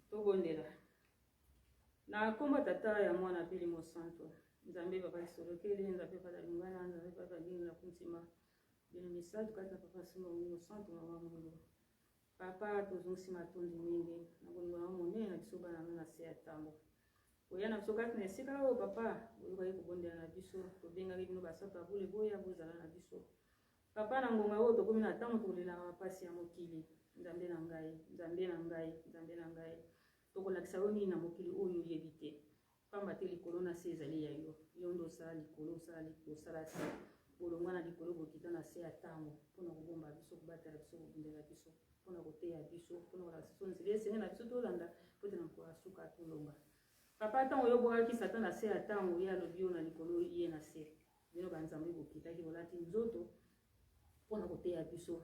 Tobondela. Na nkombo Tata ya Mwana mpe Elimo Santo, Nzambe Papa Lisolokele, Nzambe Papa Lingala, Nzambe Papa Ndingi na Kuntima, bino misato kati na Papa Simba Molimo Santo, Mama Mungu. Papa, tozongisi matondi mingi na bolingo na yo monene na biso bana no na se ya ntango. Koya na biso kati na esika oyo papa, boyokaki kobondela na biso, tobengaki bino basantu ya bule boya bozala na biso. Papa, na ngonga oyo tokomi na ntango tokolelaka bapasi ya mokili. Nzambe na ngai, Nzambe na ngai, Nzambe na ngai, tokolakisa yo nini na mokili oyo oyebi te? Pamba te likolo na se ezali ya yo. Yo nde osala likolo, osala osala se. Bolongwa na likolo bokita na se ya tango mpo na kobomba biso, kobatela biso, kobundela biso, mpo na koteya biso, mpo na kolakisa biso nzela esenge na biso tolanda mpo ete na mokolo ya suka tolonga. Papa, ntango yo obwakaki Satan na se ya tango, ye alobi yo na likolo, ye na se. Bino banzambe bokitaki bolati nzoto mpo na koteya biso.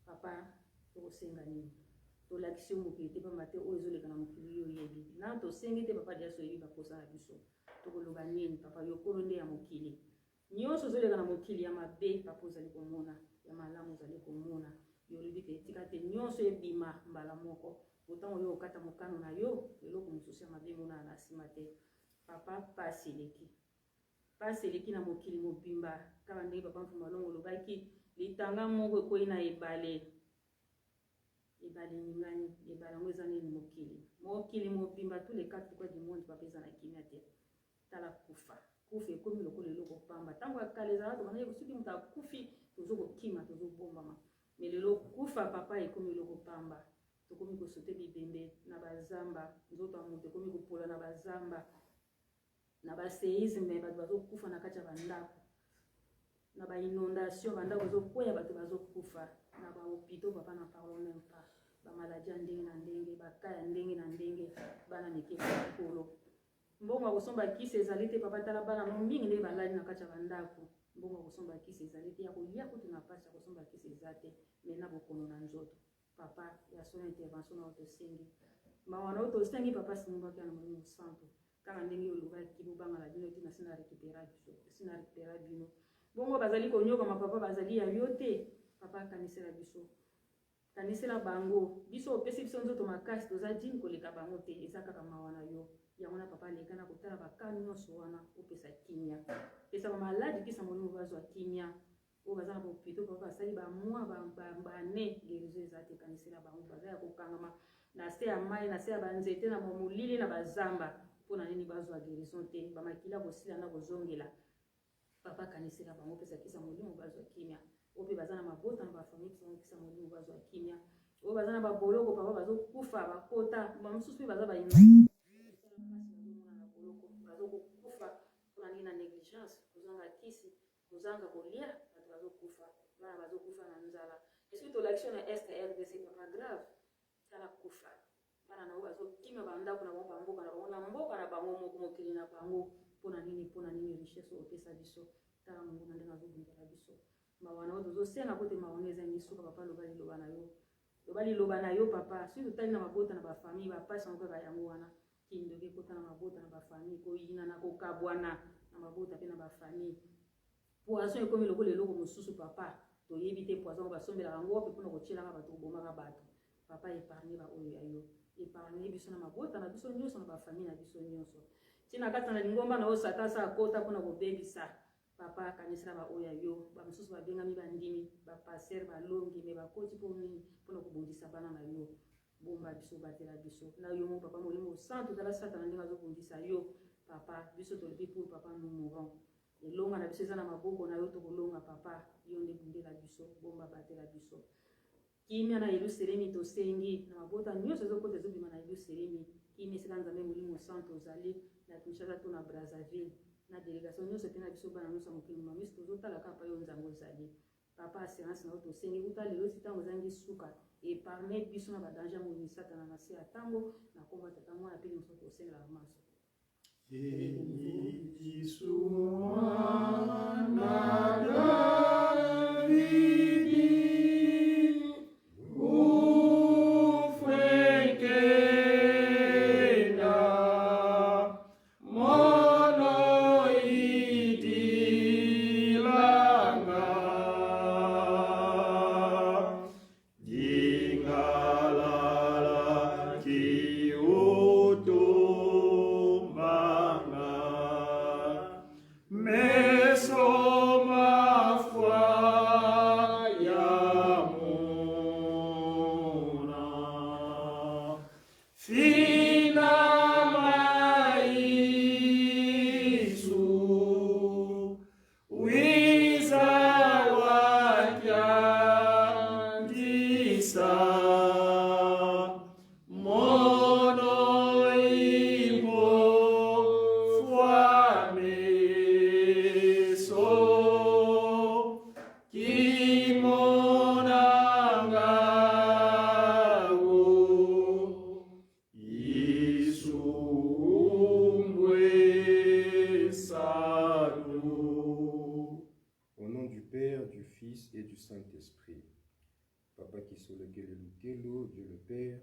Papa, tokosenga nini? Tolakisi yo mokili te, pamba te oyo ezoleka na mokili yo oyebi. Na tosengi te, papa, diaso oyebi baposa na biso. Tokoloba nini, papa? Yo kolo nde ya mokili. Nyonso ezoleka na mokili ya mabe, papa, ozali komona, ya malamu ozali komona. Yo olobi te tika te nyonso ebima mbala moko. Ntango yo okata mokano na yo, eloko mosusu ya mabe emonana na nsima te. Papa, pasi eleki. Pasi eleki na mokili mobimba, kaka ndenge Papa Mfuma Longo olobaki, litanga moko ekwei na ebale, ebale eningani, ebale yango eza nini? Mokili, mokili mobimba, tous les quatre coins du monde, papa, eza na kimia te. Tala kufa, kufa ekomi lokola eloko pamba. Ntango ya kala ezalaka tobandaki soki moto akufi tozo kokima, tozobombama. Mais lelo kufa, papa, ekomi eloko pamba. Tokomi kosote bibembe na bazamba, nzoto ya moto ekomi kopola na bazamba. Na ba seisme bato bazokufa na kati ya bandako, na ba inondation bandako ezokweya bato bazokufa na ba hôpitaux, papa, na parlons même pas, ba maladie ya ndenge na ndenge, baka ya ndenge na ndenge, bana mike bakolo, mbongo ya kosomba kisi ezali te. Papa, tala bana no mingi ndenge balali na kati ya bandako, mbongo ya kosomba kisi ezali te, ya kolia kutu na pasi, ya kosomba kisi eza te, me na bokono na nzoto. Papa, ya solo intervention na yo tosengi, mawa na yo tosengi, papa, simbaki na Molimo Santo, kaka ndenge olobaki bobanga na bino te, na sina récupéra biso, sina récupéra bino. Bongo bazali konyokama, papa, bazali ya yo te. Papa, kanisela biso, kanisela bango. Biso opesi biso nzoto makasi, toza dini koleka bango te, eza kaka mawa na yo. Yango na papa, aleka na kotala baka nyonso wana, opesa kimia, pesa bamaladi kisa molimo bazwa kimia. Oyo baza na bahopito, papa, basali bamwa baane, guérison eza te. Kanisela bango, baza ya kokangama na se ya mai, na se ya banzete, na molili, na bazamba. Mpo na nini bazwa guérison te? Bamakila kosila na kozongela. Papa, kanisela bango, pesa kisa molimo bazwa kimia. Oyo mpe baza na mabota, na bafamille, pesa bango kisa molimo bazwa kimia. Oyo baza na baboloko, papa, bazokufa, bakota bamosusu mpe baza baina na boloko, bazokokufa mpona nini? Na négligence, kozanga kisi, kozanga kolia, bato bazokufa, bana bazokufa na nzala. Esoki tolakisi yo na est ya RDC, papa, grave. Tala kufa, bana na yo bazokima bandako na bango, bamboka na bango, na mboka na bango moko, mokili na bango. Mpo na nini? Mpo na nini? Richesse oyo opesa biso, tala monguna ndenge azobundela biso. Mawa na yo tozosenga po te mawa no ezangi suka. Papa, loba liloba na yo, loba liloba na yo, papa. Soki totali na mabota, na bafamille, bapasi yango kaka yango wana. Kindoki ekota na mabota, na bafamille, koyinana, kokabwana na mabota mpe na bafamille. Poison ekomi lokola eloko mosusu, papa, toyebi te poison yango basombelaka yango wapi mpona kotielaka bato, kobomaka bato. Papa, épargne baoyo ya yo, épargne biso na mabota na biso nyonso, na bafamille na biso nyonso, ntina kati na lingomba na yo. Satan asa akota mpona kobebisa. Papa, kanisela baoyo ya yo. Bamosusu babengami bandimi, bapaster, balongi, me bakoti mpo nini? Mpona kobundisa bana na yo. Bomba biso, batela biso na yo moko, papa Molimo Santo. Tala Satana ndenge azobundisa yo, papa. Biso tolobi pour papa, nous mourons. Elonga na biso eza na maboko na yo, tokolonga, papa. Yo nde bundela biso, bomba, batela biso. Kimia na Yelusalemi tosengi, na mabota nyonso ezokota ezobima na Yelusalemi. Kimia esika Nzambe Molimo Santo ozali, na Kinshasa to na Brazzaville. Na delegation nyonso mpe na biso bana nyonso ya mokili mobimba, miso tozotala kaka pa yo Nzambe ozali. Papa, assurance na yo tosengi uta lelo ti ntango ozangi suka, epargne biso na badanger ya moyini Satana na se ya ntango na kombo ya Tata, Mwana mpe Mosantu tosengelaka manso. Yesu mwana Davidi, ufwekenda mono idilanga dingalala kiutumbanga meso mafwa ya mona fina maisu wiza wakyandisa mono imbo fwa meso kimonangawo isumbwe sanu. Au nom du Père, du Fils et du Saint-Esprit. Papa Kisolokele Lukelo, Dieu le Père.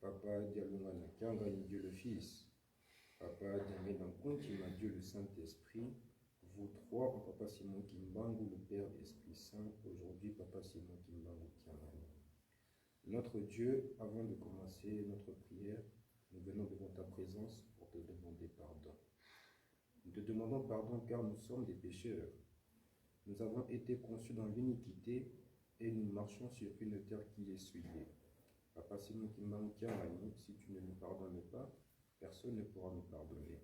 Papa Dialungana Kiangani, Dieu le Fils. Papa Diangenda Nkuntima, Dieu le Saint-Esprit. Vous trois, en Papa Simon Kimbangu, le Père Esprit Saint. Aujourd'hui, Papa Simon Kimbangu Kiangani. Notre Dieu, avant de commencer notre prière, nous venons devant ta présence pour te demander pardon. Nous te demandons pardon car nous sommes des pécheurs. Nous avons été conçus dans l'iniquité et nous marchons sur une terre qui est souillée. Papa Simon Kimbangu Kiangani, si tu ne nous pardonnes pas, personne ne pourra nous pardonner.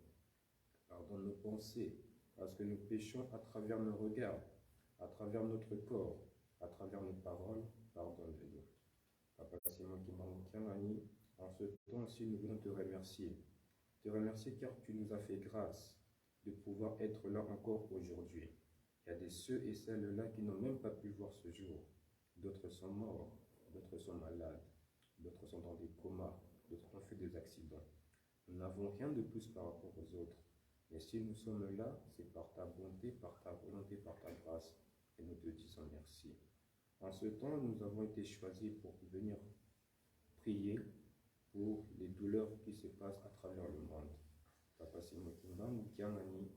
Pardonne nos pensées, parce que nous péchons à travers nos regards, à travers notre corps, à travers nos paroles. Pardonne-nous. Papa Simon Kimbangu Kiangani, en ce temps-ci, nous voulons te remercier. Te remercier car tu nous as fait grâce de pouvoir être là encore aujourd'hui. Il y a des ceux et celles-là qui n'ont même pas pu voir ce jour. D'autres sont morts, d'autres sont malades, d'autres sont dans des comas, d'autres ont fait des accidents. Nous n'avons rien de plus par rapport aux autres. Mais si nous sommes là, c'est par ta bonté, par ta volonté, par ta grâce. Et nous te disons merci. En ce temps, nous avons été choisis pour venir prier pour les douleurs qui se passent à travers le monde. Papa Simon Kimbangu Kiangani,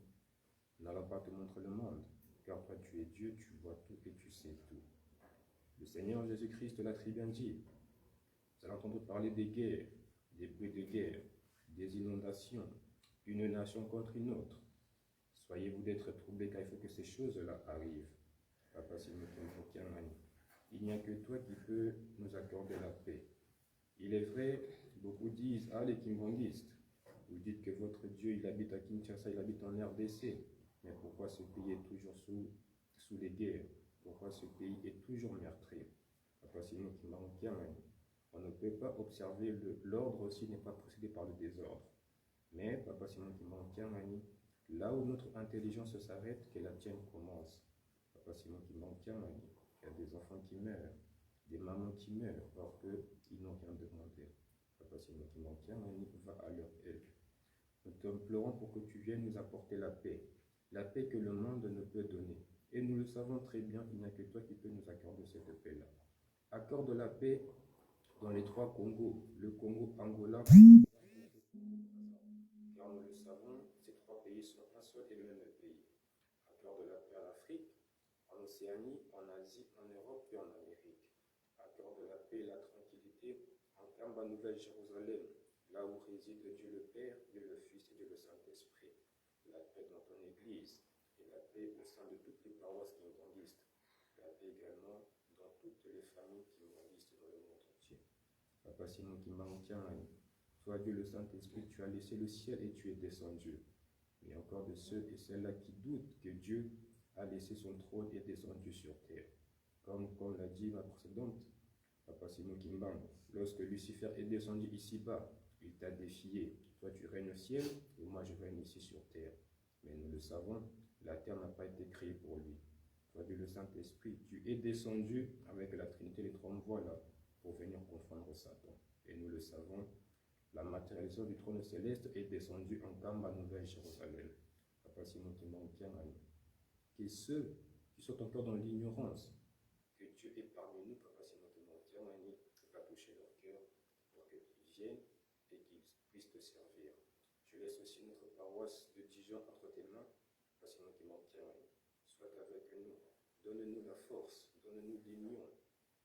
n'allons pas te montrer le monde, car toi tu es Dieu, tu vois tout et tu sais tout. Le Seigneur Jésus-Christ l'a très bien dit. Vous allez entendre parler des guerres, des bruits de guerre, des inondations, une nation contre une autre. Soyez-vous d'être troublés car il faut que ces choses-là arrivent. Papa Simon Kimbangu Kiangani, il n'y a que toi qui peux nous accorder la paix. Il est vrai, beaucoup disent, ah les Kimbanguistes, vous dites que votre Dieu, il habite à Kinshasa, il habite en RDC. Mais pourquoi ce pays est toujours sous les guerres? Pourquoi ce pays est toujours meurtri? Papa Simon Kimbangu Kiangani, on ne peut pas observer l'ordre s'il n'est pas précédé par le désordre. Mais, Papa Simon Kimbangu Kiangani, là où notre intelligence s'arrête, que la tienne commence. Papa Simon Kimbangu Kiangani, il y a des enfants qui meurent, des mamans qui meurent, or qu'ils n'ont rien demandé. Papa Simon Kimbangu Kiangani va à leur aide. Nous t'implorons pour que tu viennes nous apporter la paix, la paix que le monde ne peut donner. Et nous le savons très bien, il n'y a que toi qui peux nous accorder cette paix-là. Accorde la paix dans les trois Congos, le Congo, Angola, car nous le savons, ces trois pays sont un seul et le même pays. Accorde la paix en Afrique, en Océanie, en Asie, en Europe et en Amérique. Accorde la paix et la tranquillité en Kamba, Nouvelle-Jérusalem, là où réside Dieu le Père, Dieu le Fils et Dieu le Saint-Esprit. La paix dans ton Église et la paix au sein de toutes les paroisses kimbanguistes. La paix également dans toutes les familles kimbanguistes dans le monde entier. Papa Simon Kimbangu Kiangani, toi Dieu le Saint-Esprit, tu as laissé le ciel et tu es descendu. Mais encore de ceux et celles-là qui doutent que Dieu a laissé son trône et est descendu sur terre. Comme l'a dit ma précédente, Papa Simon Kimbangu, lorsque Lucifer est descendu ici-bas, il t'a défié. Toi tu règnes au ciel et moi je règne ici sur terre. Mais nous le savons, la terre n'a pas été créée pour lui. Toi, Dieu le Saint-Esprit, tu es descendu avec la Trinité, les trois voilà, pour venir confondre Satan. Et nous le savons, la matérialisation du trône céleste est descendue en Kamba, Nouvelle-Jérusalem. Papa Simon Kimbangu, Que ceux qui sont encore dans l'ignorance, que Dieu est parmi nous, Papa Simon Kimbangu, va toucher leur cœur pour qu'ils viennent et qu'ils puissent te servir. Je laisse aussi notre paroisse de Dijon entre tes mains, Papa Simon Kimbangu, sois avec nous. Donne-nous la force, donne-nous l'union,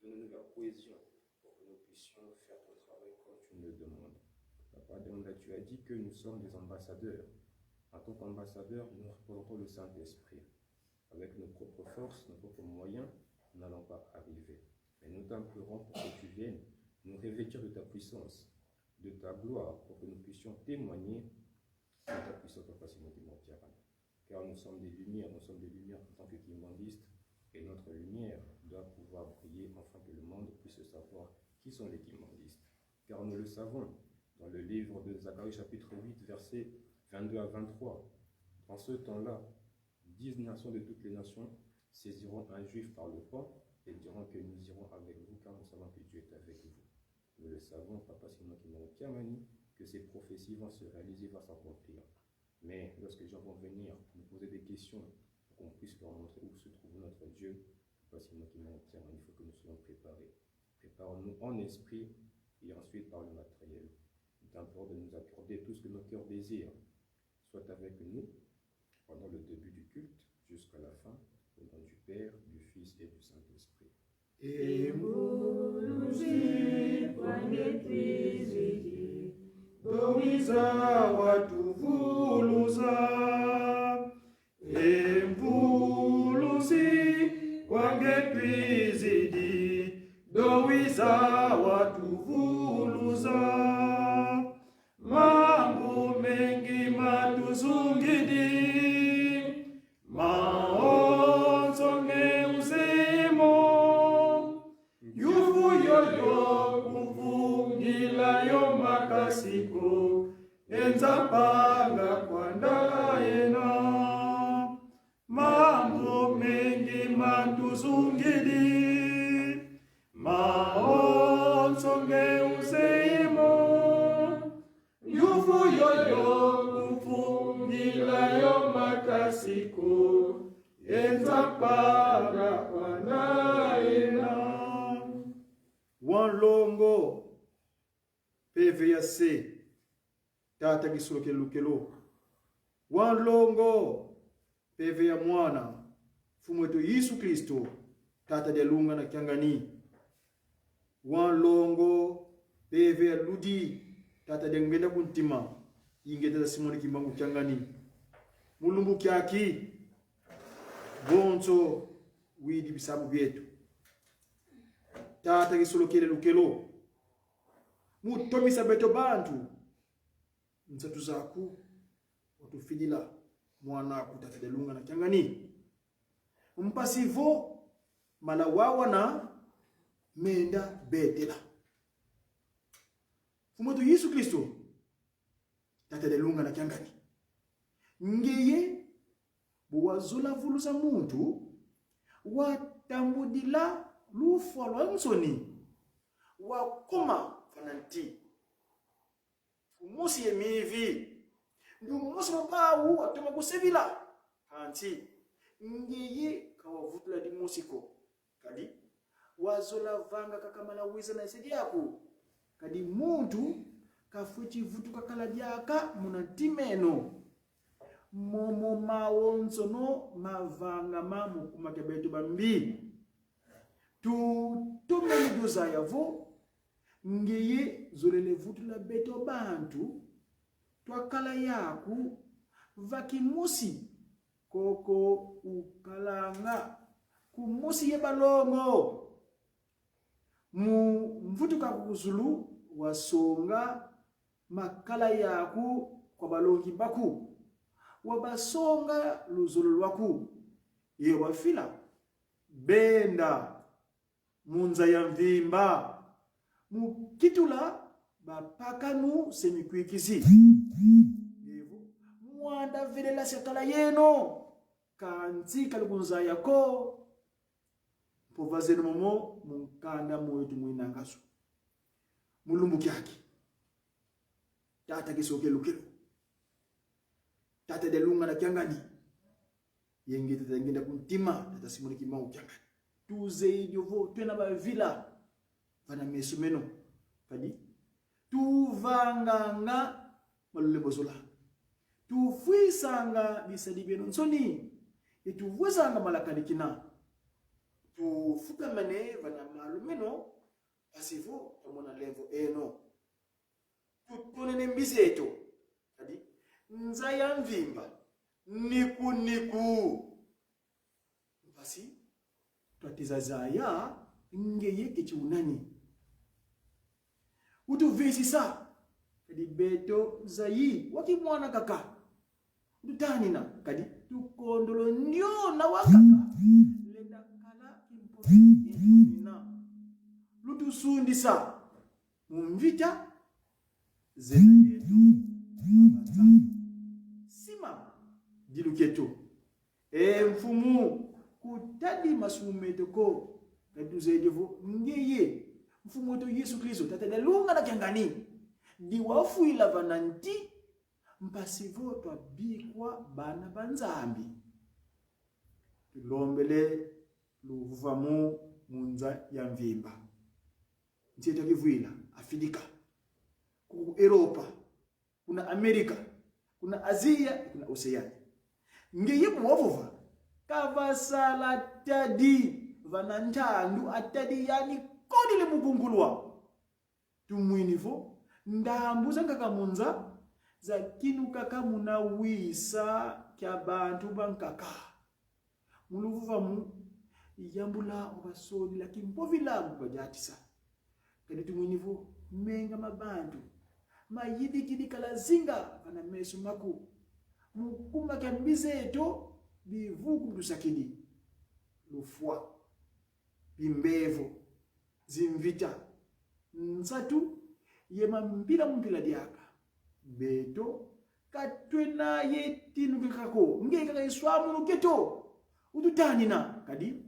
donne-nous la cohésion pour que nous puissions faire ton travail comme tu nous le demandes. Papa là, tu as dit que nous sommes des ambassadeurs. En tant qu'ambassadeurs, nous représentons le Saint-Esprit. Avec nos propres forces, nos propres moyens, nous n'allons pas arriver. Mais nous t'implorons pour que tu viennes nous revêtir de ta puissance, de ta gloire, pour que nous puissions témoigner de ta puissance, Papa Simon Car nous sommes des lumières, nous sommes des lumières en tant que kimbandistes, et notre lumière doit pouvoir briller afin que le monde puisse savoir qui sont les kimbandistes. Car nous le savons, dans le livre de Zacharie chapitre 8, versets 22 à 23, dans ce temps-là, 10 nations de toutes les nations saisiront un juif par le pan et diront que nous irons avec vous car nous savons que Dieu est avec vous. Nous le savons, Papa Simon Kimani, que ces prophéties vont se réaliser, vont s'accomplir. Mais lorsque les gens vont venir nous poser des questions pour qu'on puisse leur montrer où se trouve notre Dieu, Papa Simon Kimani, il faut que nous soyons préparés. Préparons-nous en esprit et ensuite par le matériel. Nous t'implorons de nous accorder tout ce que nos cœurs désirent. Soit avec nous pendant le début du culte jusqu'à la fin, au nom du Père, du Fils et du Saint-Esprit. Dowiza watuvuluza emvuluzi kwange twizidi dowiza watuvuluza Mambo mengi matuzungidi maonzo ngeuzemo yufu yoyo kufungilayo makasiko enzapanga kwandaena Mambo mengi matuzungidi maonzo ngeuzemo yufu yoyo kufungilayo makasiko enzapanga kwandaena Wanlongo PVAC tata kisolokelo Wanlongo PV ya mwana mfumu wetu Yesu Kristo tata dialunga na kiangani Wanlongo PV ya ludi tata diangenda kuntima ingeta za Simoni Kimbangu kiangani mulumbu kyaki bonso widi bisabu byetu tata kisolokele lukelo mutomisa beto bantu nsatu zaku watufidila mwana aku tata dialunga na kiangani mpasivo malawawa na menda betela fumoto Yesu Kristo tata dialunga na kiangani ngeye buwazula vuluza muntu watambudila lufwa lwa nsoni wakoma fananti umusi yemivi ndi umusi mubawu watoma kusevila hansi ngeye kawavutula di musiko kadi wazola vanga kakamala wiza na isedi yaku kadi muntu kafwe chivutu kakala dyaka muna ntimeno momo mawonsono mavanga mamu kumakebetu bambi tutumeni duza yavo ngeye zolele vutu la beto bantu twakala yaku vakimusi koko ukalanga kumusi ye balongo mu mvutuka kuzulu wasonga makala yaku kwa balongi baku wabasonga luzolo lwaku ye wafila benda munza ya mvimba mukitula bapakanu semikwikizi yevo Mwanda velela siakala yeno kanti kalikunzaya ko mpova zenu momo munkanda moyo tumwinangaso mulumbu kyaki tata kisoke lukelo tata delunga na kyangani yenge tata ngenda kuntima tata simoni kimbangu kyangani tuzeidiovo twena bavila vana meso meno kadi tuvanganga malulembo zola tufwisanga bisali byenu nsoni etuvwezanga malakalikina tufukamane vana malu meno pasivo tomona levo eno tutonene mbizi eto kadi nza ya mvimba niku niku mpasi twatizazaya ngeye kechiunani utuvisisa kadi beto zayi wakimwana kaka tutanina kadi tukondolo ndyona wakaka lenda kala kimpoina lutusundisa mumvita zena yetu babanza sima diluketu E mfumu kutadi masumeto ko katuzedevo ngeye mfumu wetu Yesu Kristo tata dalunga na kyangani diwafuila vana nti mpasivo twabikwa bana ba Nzambi tulombele luvuva mu munza ya mvimba ntie twakivuila Afilika ku Europa kuna Amerika kuna Azia kuna Oceania ngeye buwavuva kavasala tadi vana nthandu atadi yani kodile mukungulwa tumwinivo ndambu zankakamunza zakinukaka munawisa kya bantu bankaka muluvuvamu yambula obasoni lakimpovilangu bajatisa kadi tumwinivo menga mabantu mayidikidi kalazinga vana meso maku mukuma kya mbizeto bivuku mtusakidi lufwa bimbevo zimvita nsatu yema mbila mumpila diaka beto katwena ye tinu kako nge kaka iswamunu keto ututanina kadi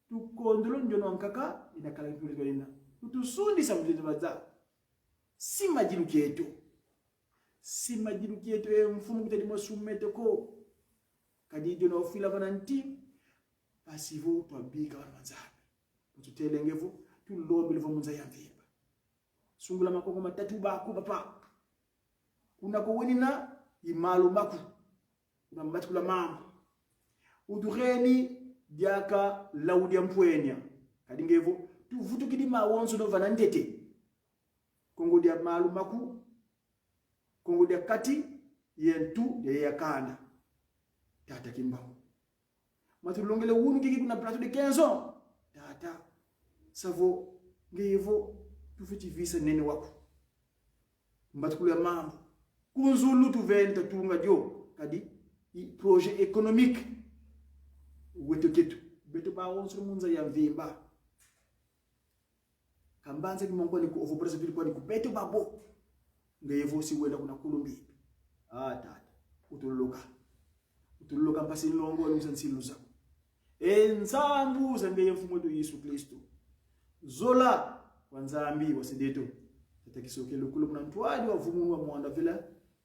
tukondolo njono nkaka inakala mpulizwa utusundisa mutete badza sima jilu keto sima jilu keto e mfumu kutadi mwasumete ko kadi jono ofila bana nti pasivo twabika bana banzambe tutelengevo tulombe munza ya mvimba sungula makongo matatu baku papa kunako wenina imalo maku kuna matikula mambo udukheni diaka laudia mpwenya kadi ngevo tuvutukidi mawonso novana ndete kongo dia malu maku kongo dia kati yentu ya yakanda tata kimbangu matulongele wunu kiki kuna plateau de 15 ans tata savo ngevo tufitivisa nene waku mbatukulu ya mambo kunzulu tuventa tunga dio kadi i projet économique weto ketu beto bawonso munza ya mvimba kambanza kimongo ni ku ovo Brazzaville kwa ni ku beto babo ngevo si wenda kuna kulumbi ah tata utuluka utuluka mpasi longo lusa nsiluza ensambu zangeye mfumo wetu Yesu Kristo zola wa nzambi wasideto tata kisoke lukulu muna ntwali wa vumu wa mwanda vila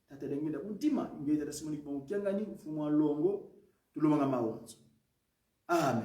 tata dengenda kuntima ngeye tata simoni kibangu kyangani mfumo wa longo tulomanga mawonzo. Amen.